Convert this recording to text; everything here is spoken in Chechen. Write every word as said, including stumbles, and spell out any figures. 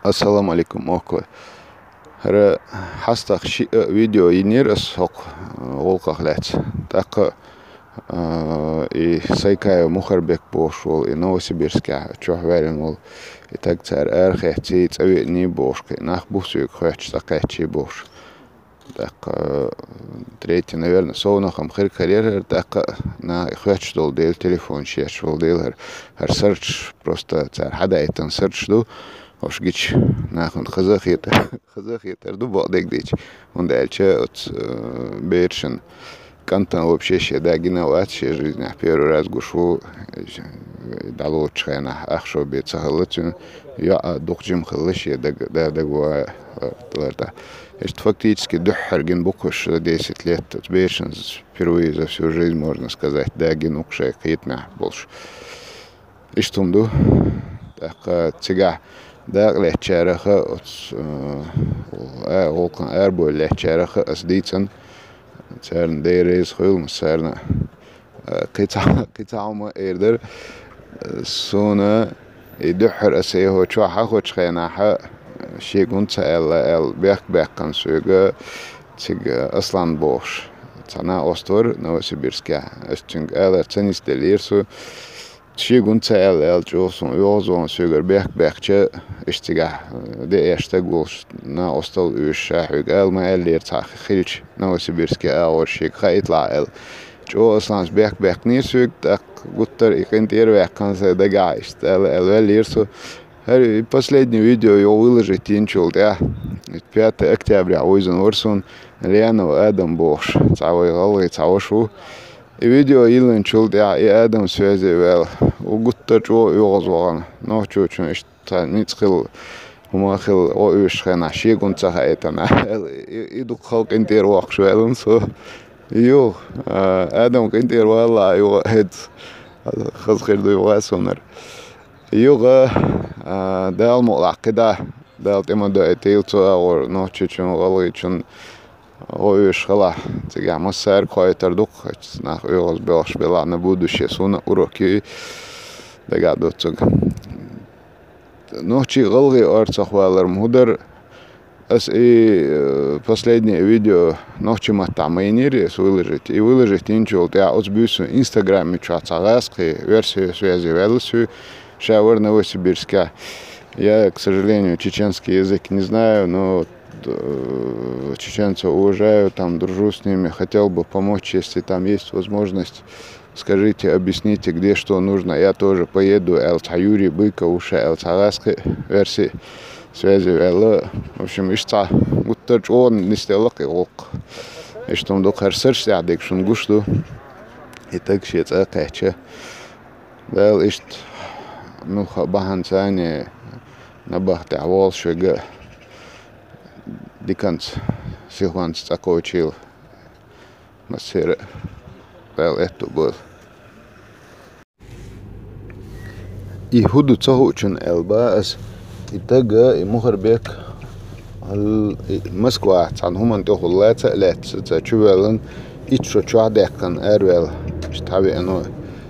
Ассаламу алейкум, окко. ХӀара хьастагӀа шиъ видео йинера ас хӀокху гӀуллакхах лаьцна. ТӀаккха а, и Сайкаев Мухарбек бохуш волу, и Новосибирскехь чохь ваьллина волу, и таг цара арахецций, цӀа веаний бохуш, кхин нах бу соьга хоьттуш, цӀа кхаьччий бохуш. ТӀаккха а, третий, наверное, совнах-м хир карьера, тӀаккха а наха и хоьттуш долу дела, телефон шеш волу дела, хӀара, хӀара сарч, просто цара хьадаийтина сарч ду, хӀорш гича нахана хаза а хета. Хаза а хетар ду бакъдерг дийча, хӀунда аьлча оцу, э, берашна, кӀантана вообще шен да гина а вац, шен жизнехь первый раз гуш ву, э, дӀалоцучу хенахь ахча бен ца хилла цуьнан, йоӀ а дукха жима хилла шен даг-, да дагаван, э, лар тӀа. Иштта фактически дуьххьара гина бу кхуьш за десять лет, оцу берашна впервые за всю жизнь, можно сказать, да гина ву кху шайн кхетамехь болуш. Иштта хӀума ду. ТӀаккха цигахь дакъа лаьцначараха, оцу, э, а, гӀуллакхана арабевлла лаьцначараха ас дийцина, царна Дела реза хуьлда, царна, э, кхин цхьа, кхин цхьа хӀума эр дара. Суна и дуьххьара ас эхо чохь хьахочу хенахьа, шега хӀунда ца аьлла аьлла, бехк баьккхина соьга цига Аслан бохуш. Цхьа накъост вара Новосибирскехь. Ас цуьнга алар ца нисделлера со. Шега хӀунда ца аьлла аьлла, чӀогӀа суна оьгӀазвахана соьгара бехк баьккхича, иштта цигахь, э, деа стаг волуш, накъостал оьшуш, ша хьоьга ала ма аьллера цхьа хилча, Новосибирске агӀор шега хаийталахь аьлла. ЧӀогӀа Асланца бехк баьккхинера соьга, тӀаккха гуттара и къинтӀера ваьккхина сайн дагахь, иштта аьлла, аьлла ваьллера со. ХӀара и последний видео юха выложить йинчул тӀаьхьа, пятое октября вуьйзина вара суна Лианова Адам бохуш, цхьа вай гӀалгӀай цхьа ваша ву. И видео йиллинчул тӀаьхьа и Адам связе ваьлла, ву гуттар а чӀогӀа оьгӀазвахана, нохчочун иштта цхьа ницкъ хилла хӀума хилла гӀо оьшучу хенахь шега хӀунда ца хаийтина аьлла, и, и дукха халкъ къинтӀера воккхуш ваьллина со. Юха, а, Адам къинтӀера валалахь, юха хӀинца хаза хир ду юха а сунара. Юха, а, Дала мукъалахь кхидӀа, Дала тӀе ма доуьйтийла цу агӀор нохчочун, гӀалгӀайчун гӀо оьшуш хилахь. Цигахь массаьрга хоуьйтур ду-кх, нах оьгӀаз боьлхуш белахь, на будущее суна урок ю и дагахь доцург. Нохчий, гӀалгӀай орцах валар ма хӀу дара. Ас и, э, последнее видео нохчийн маттахь ма йинера ас выложить. И выложить йинчул тӀаьхьа оцу буьйсанна Инстаграме чохь цхьа гӀазкхи версию связи ваьлла соьга. Ша вара Новосибирскехь. Я, к сожалению, чеченский язык не знаю, но, э, чеченцев уважаю, там дружу с ними, хотел бы помочь, если там есть возможность. Скажите, объясните, где что нужно, я тоже поеду, аьлла цхьа Юрий Быков ву ша аьлла цхьа гӀазкхи верси связи ваьлла. В общем, иштта цхьа гуттар а чӀогӀа нисделла-кх и гӀуллакх. Иштта хӀума ду-кх, хӀара сарч тӀехь дерг шуна гуш ду. И таг шен цӀа а кхаьчча. Дала иштта муьлхха а бахьанца а набахтехь волуш верг а диканца, сихонца цӀа кхочийла. Массеран а Дала аьтту бойла. И хӀу ду ца хуучунна аьлла бан ас, и таг, и Мухарбек, ал-, и Москвахь цхьана хӀуманна тӀехула лаца а лаьцна, цхьа чувоьллина, итт шо чохь даьккхина араваьлла, иштта хьавеана ву.